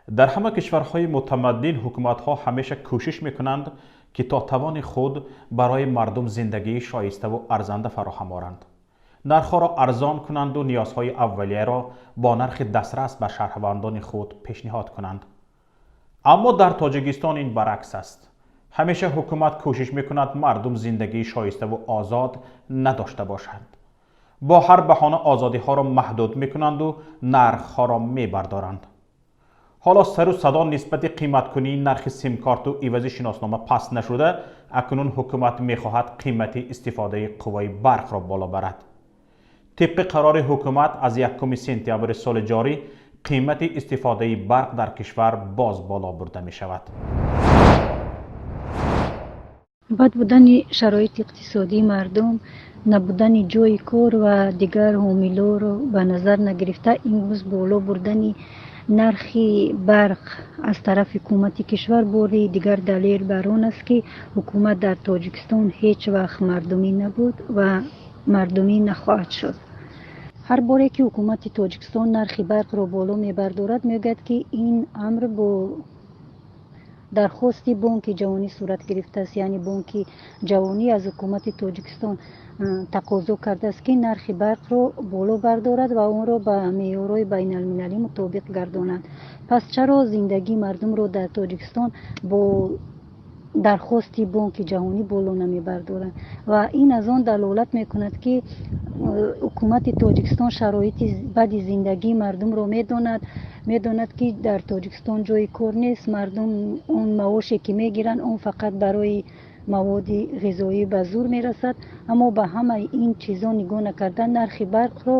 Дар ҳама кишварҳои мутамаддин ҳукуматҳо ҳамеша кӯшиш мекунанд, ки то тавони худ барои мардум зиндагии шоиставу арзанда фароҳам оранд, нархҳоро арзон кунанду ниёзҳои аввалияро бо нархи дастрас ба шаҳрвандони худ пешниҳод кунанд. Аммо дар Тоҷикистон ин баръакс аст. Ҳамеша ҳукумат кӯшиш мекунад, мардум зиндагии шоиставу озод надошта бошанд. Бо ҳар баҳона озодиҳоро маҳдуд мекунанду нархҳоро мебардоранд. Ҳоло сару садо нисбати қиматкунии нархи симкорту ивази шиноснома паст нашуда, акнун ҳукумат мехоҳад қимати истифодаи қувваи барқро боло барад. Тибқи қарори ҳукумат, аз 1 сентябри соли ҷорӣ қимати истифодаи барқ дар кишвар боз боло бурда мешавад. Бад будани шароити иқтисодии мардум, набудани ҷойи кор ва дигар омилҳоро ба назар нагирифта, имрӯз боло бурдани нархи барқ аз тарафи ҳукумати кишвар бори дигар далел бар он аст, ки ҳукумат дар Тоҷикистон ҳеҷ вақт мардумӣ набуд ва мардумӣ нахоҳад шуд. Ҳар боре ки ҳукумати Тоҷикистон нархи барқро боло мебардорад, мегӯяд, ки ин амр бо дархости Бонки Ҷаҳонӣ сурат гирифтааст, яъне Бонки Ҷаҳонӣ аз ҳукумати Тоҷикистон тақозо кардааст, ки нархи барқро боло бардорад ва онро ба меъёрҳои байналмилалӣ мутобиқ гардонад. Пас чаро зиндагии мардумро дар Тоҷикистон бо дархости Бонки Ҷаҳонӣ боло намебардоранд? Ва ин аз он далолат мекунад, ки ҳукумати Тоҷикистон шароити бади зиндагии мардумро медонад, медонад, ки дар Тоҷикистон ҷойи кор нест, мардум он маоше ки мегиранд, он фақат барои маводи ғизоӣ ба зур мерасад. Аммо ба ҳамаи ин чизо нигоҳ накарда, нархи барқро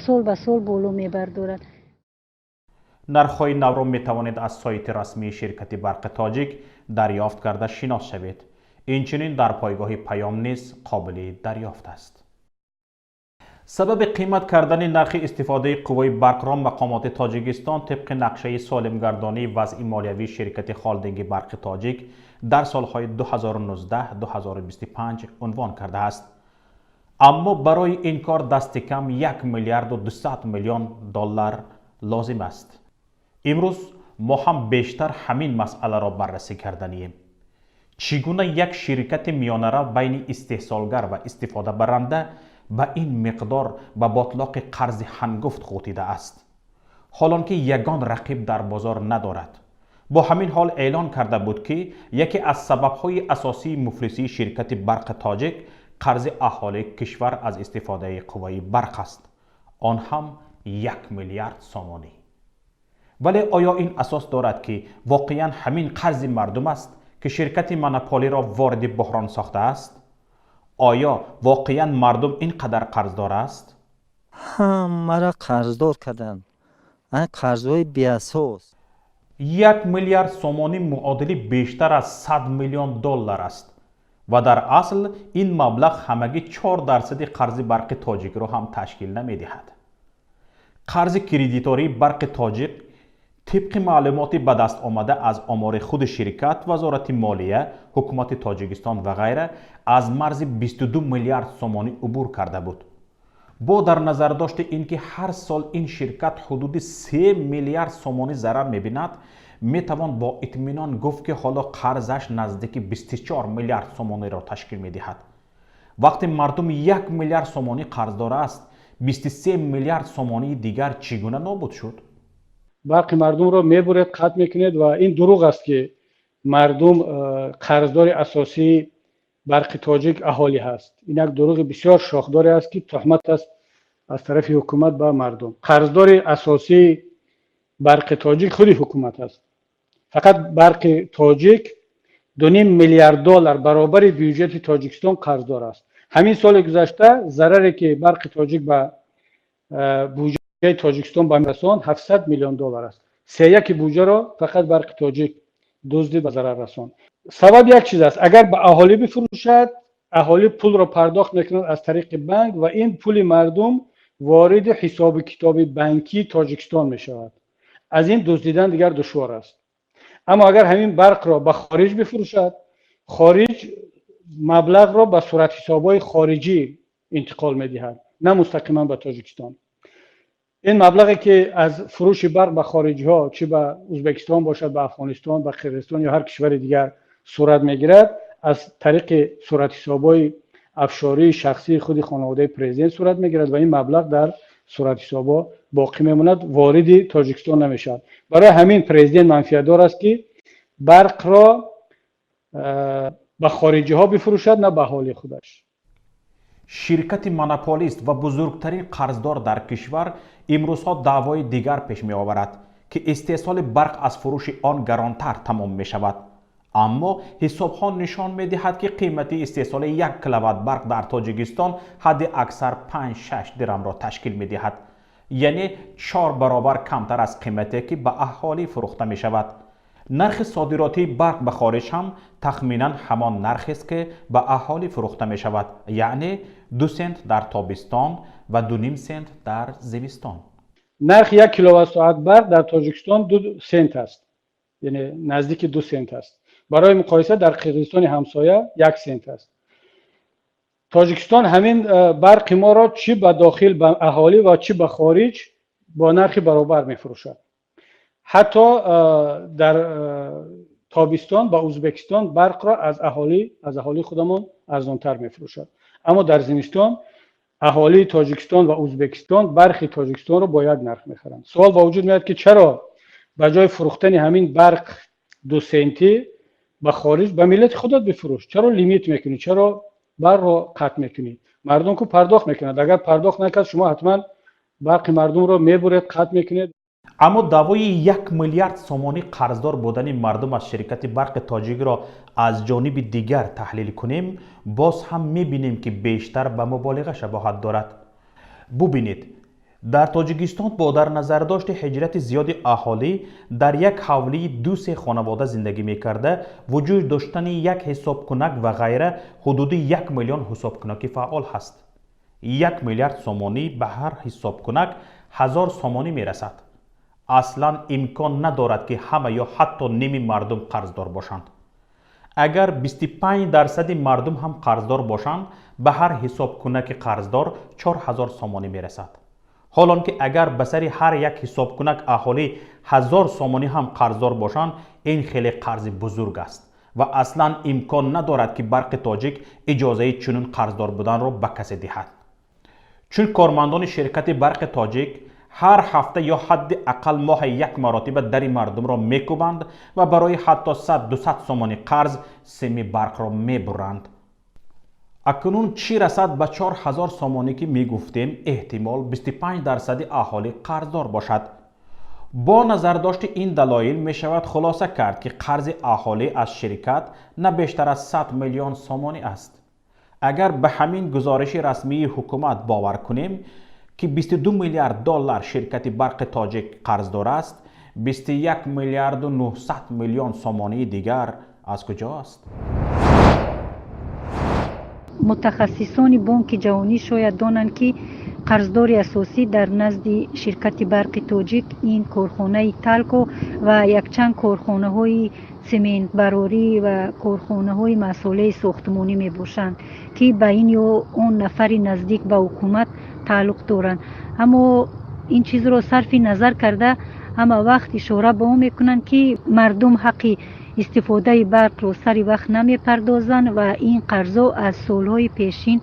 сол ба сол боло мебардорад. Нархҳои навро метавонед аз сайти расмии ширкати Барқи Тоҷик дарёфт карда шинос шавед. Инчунин дар пойгоҳи Паём низ қобили дарёфт аст. Сабаби қимат кардани нархи истифодаи қувваи барқро мақомоти Тоҷикистон тибқи нақшаи солимгардонии вазъи молиявии ширкати холдинги Барқи Тоҷик дар солҳои 2019-2025 унвон кардааст. Аммо барои ин кор дасти кам 1 миллиарду 200 миллион доллар лозим аст. Имрӯз мо ҳам бештар ҳамин масъаларо баррасӣ карданием: чӣ гуна як ширкати миёнарав байни истеҳсолгар ва истифодабаранда ба ин миқдор ба ботлоқи қарзи ҳангуфт ғӯтидааст, ҳолон ки ягон рақиб дар бозор надорад? Бо ҳамин ҳол эълон карда буд, ки яке аз сабабҳои асосии муфлисии ширкати Барқи Тоҷик қарзи аҳолии кишвар аз истифодаи қувваи барқ аст, он ҳам 1 миллиард сомонӣ. Вале оё ин асос дорад, ки воқеан ҳамин қарзи мардум аст, ки ширкати монополиро вориди буҳрон сохтааст? Оё воқеан мардум ин қадар қарздор аст? Ҳамаро қарздор карданд, қарзҳои беасос. 1 миллиард сомонӣ муодили бештар аз 100 миллион доллар аст ва дар асл ин маблағ ҳамагӣ 4 дарсади қарзи Барқи Тоҷикро ҳам ташкил намедиҳад. Қарзи кредитории Барқи Тоҷик тибқи маълумоти ба даст омада аз омори худи ширкат, Вазорати молия, ҳукумати Тоҷикистон ва ғайра аз марзи 22 миллиард сомонӣ убур карда буд. Бо дар назардошти ин ки ҳар сол ин ширкат ҳудуди 3 миллиард сомонӣ зарар мебинад, метавон бо итминон гуфт, ки ҳоло қарзаш наздики 24 миллиард сомониро ташкил медиҳад. Вақте мардум 1 миллиард сомонӣ қарздор аст, 23 миллиард сомонии дигар чӣ гуна нобуд шуд? Барқи мардумро мебуред, қатъ мекунед ва ин дурӯғ аст, ки мардум қарздори асосии Барқи Тоҷик аҳолӣ ҳаст. Ин як дурӯғи бисёр шохдоре аст, ки туҳмат аст аз тарафи ҳукумат ба мардум. Қарздори асосии Барқи Тоҷик худи ҳукумат аст. Фақат Барқи Тоҷик 2,5 миллиард доллар баробари бюҷети Тоҷикистон қарздор аст. Ҳамин соли гузашта зараре, ки Барқи Тоҷик ба буҷаи Тоҷикистон ба расонд, 700 миллион доллар аст. Сеяки буҷаро фақат Барқи Тоҷик дуздид, ба зарар расонд. Сабаб як чиз аст: агар ба аҳолӣ бифурӯшад, аҳолӣ пулро пардохт мекунад аз тариқи банк ва ин пули мардум вориди ҳисоби китоби банкии Тоҷикистон мешавад. Аз ин дуздидан дигар душвор аст. Аммо агар ҳамин барқро ба хориҷ бифурӯшад, хориҷ маблағро ба суратҳисобҳои хориҷӣ интиқол медиҳад, на мустақиман ба Тоҷикистон. Ин маблағе ки аз фурӯши барқ ба хориҷиҳо, чӣ ба Ӯзбекистон бошад, ба Афғонистон, ба Қирғизистон ё ҳар кишвари дигар сурат мегирад, аз тариқи суратҳисобҳои афшории шахсии худи хонаводаи президент сурат мегирад ва ин маблағ дар суратҳисобҳо боқӣ мемонад, вориди Тоҷикистон намешавад. Барои ҳамин президент манфиатдор аст, ки барқро ба хориҷиҳо бифурӯшад, на ба аҳолии худаш. Ширкати монополист ва бузургтарин қарздор дар кишвар имрӯзҳо даъвои дигар пеш меоварад, ки истеҳсоли барқ аз фурӯши он гаронтар тамом мешавад. Аммо ҳисобҳо нишон медиҳад, ки қимати истеҳсоли 1 киловатт барқ дар Тоҷикистон ҳадди аксар 5-6 дирамро ташкил медиҳад, яъне 4 баробар камтар аз қимате, ки ба аҳолӣ фурӯхта мешавад. Нархи содиротии барқ ба хориҷ ҳам тахминан ҳамон нархест, ки ба аҳолӣ фурӯхта мешавад, яъне 2 сент дар тобистон ва 2,5 сент дар зимистон. Нархи 1 киловатт соат барқ дар Тоҷикистон 2 сент аст, яъне наздики 2 сент аст. Барои муқоиса, дар Қирғизистони ҳамсоя 1 сент аст. Тоҷикистон ҳамин барқи моро чӣ ба дохил, ба аҳолӣ, ва чӣ ба хориҷ бо нархи баробар мефурӯшад. Ҳатто дар тобистон ба Ӯзбекистон барқро аз аҳолии худамон арзонтар мефурӯшад, аммо дар зимистон аҳолии Тоҷикистон ва Ӯзбекистон барқи Тоҷикистонро бо як нарх мехаранд. Суол ба вуҷуд меояд, ки чаро ба ҷои фурӯхтани ҳамин барқ 2 сентӣ ба хориҷ, ба миллати худат бифурӯш? Чаро лимит мекунӣ? Чаро барқро қатъ мекунӣ? Мардум ку пардохт мекунад. Агар пардохт накард, шумо ҳатман барқи мардумро мебуред, қатъ мекунед. Аммо даъвои 1 миллиард сомонӣ қарздор будани мардум аз ширкати барқи тоҷикро аз ҷониби дигар таҳлил кунем, боз ҳам мебинем, ки бештар ба муболиға шабоҳат дорад. Бубинед, дар Тоҷикистон бо дар назардошти ҳиҷрати зиёди аҳолӣ, дар як ҳавлии ду-се хонавода зиндагӣ мекарда, вуҷуд доштани як ҳисобкунак ва ғайра, ҳудуди 1 миллион ҳисобкунаки фаъол ҳаст. 1 миллиард сомонӣ ба ҳар ҳисобкунак 1000 сомонӣ мерасад. Аслан имкон надорад, ки ҳама ё ҳатто ними мардум қарздор бошанд. Агар 25 дарсади мардум ҳам қарздор бошанд, ба ҳар ҳисобкунаки қарздор 4000 сомонӣ мерасад. Ҳолон ки агар ба сари ҳар як ҳисобкунак аҳолӣ 1000 сомонӣ ҳам қарздор бошанд, ин хеле қарзи бузург аст ва аслан имкон надорад, ки Барқи Тоҷик иҷозаи чунин қарздор буданро ба касе диҳад, чун кормандони ширкати Барқи Тоҷик ҳар ҳафта ё ҳадди ақал моҳе як маротиба дари мардумро мекӯбанд ва барои ҳатто 100-200 сомонӣ қарз сими барқро мебуранд. Акнун чӣ расад ба 4000 сомонӣ, ки мегуфтем эҳтимол 25 дарсади аҳолӣ қарздор бошад? Бо назардошти ин далоил мешавад хулоса кард, ки қарзи аҳолӣ аз ширкат на бештар аз 100 миллион сомонӣ аст. Агар ба ҳамин гузориши расмии ҳукумат бовар кунем, ки 22 миллиард доллар ширкати Барқи Тоҷик қарздор аст, 21 миллиарду 900 миллион сомонии дигар аз куҷоаст? Мутахассисони Бонки Ҷаҳонӣ шояд донанд, ки қарздори асосӣ дар назди ширкати Барқи Тоҷик ин корхонаи Талко ва якчанд корхонаҳои сементбарорӣ ва корхонаҳои масолеҳи сохтмонӣ мебошанд, ки ба ин ё он нафари наздик ба ҳукумат тааллуқ доранд. Аммо ин чизро сарфи назар карда, ҳама вақт ишора ба он мекунанд, ки мардум ҳаққи истифодаи барқро сари вақт намепардозанд ва ин қарзҳо аз солҳои пешин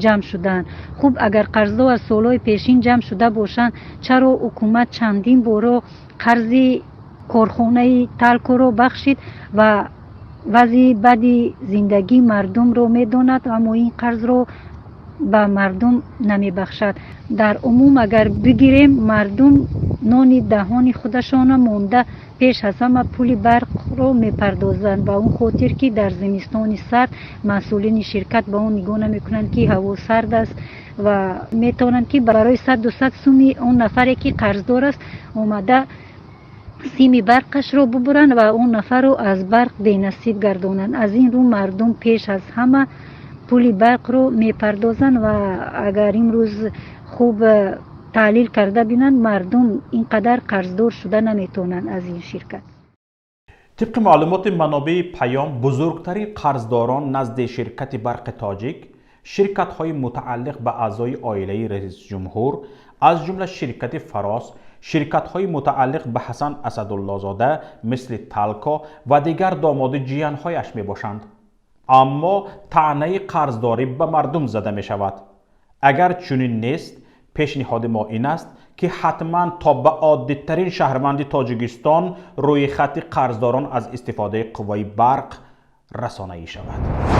ҷамъ шудаанд. Хуб, агар қарзҳо аз солҳои пешин ҷамъ шуда бошанд, чаро ҳукумат чандин боро қарзи корхонаи Талкоро бахшид ва вазъи бади зиндагии мардумро медонад, аммо ин қарзро ба мардум намебахшад? Дар умум агар бигирем, мардум нони даҳони худашона монда, пеш аз ҳама пули барқро мепардозанд, ба он хотир ки дар зимистони сард масъулини ширкат ба он нигоҳ намекунанд, ки ҳаво сард аст, ва метавонанд, ки барои 100-200 суми он нафаре ки қарздор аст, омада сими барқашро бубуранд ва он нафарро аз барқ бенасиб гардонанд. Аз ин рӯ мардум пеш аз ҳама пули барқро мепардозанд ва агар имрӯз хуб таҳлил карда бинанд, мардум ин қадар қарздор шуда наметавонанд аз ин ширкат. Тибқи маълумоти манобеи Паём, бузургтарин қарздорон назди ширкати Барқи Тоҷик ширкатҳои мутааллиқ ба аъзои оилаи раисҷумҳур. Аз ҷумла ширкати «Фарос», ширкатҳои мутааллиқ ба Ҳасан Асадуллозода, мисли «Талко» ва дигар домоди ҷиянҳояш мебошанд. Аммо таънаи қарздорӣ ба мардум зада мешавад. Агар чунин нест, пешниҳоди мо ин аст, ки ҳатман то ба оддитарин шаҳрванди Тоҷикистон рӯи хатти қарздорон аз истифодаи қувваи барқ расонаӣ шавад.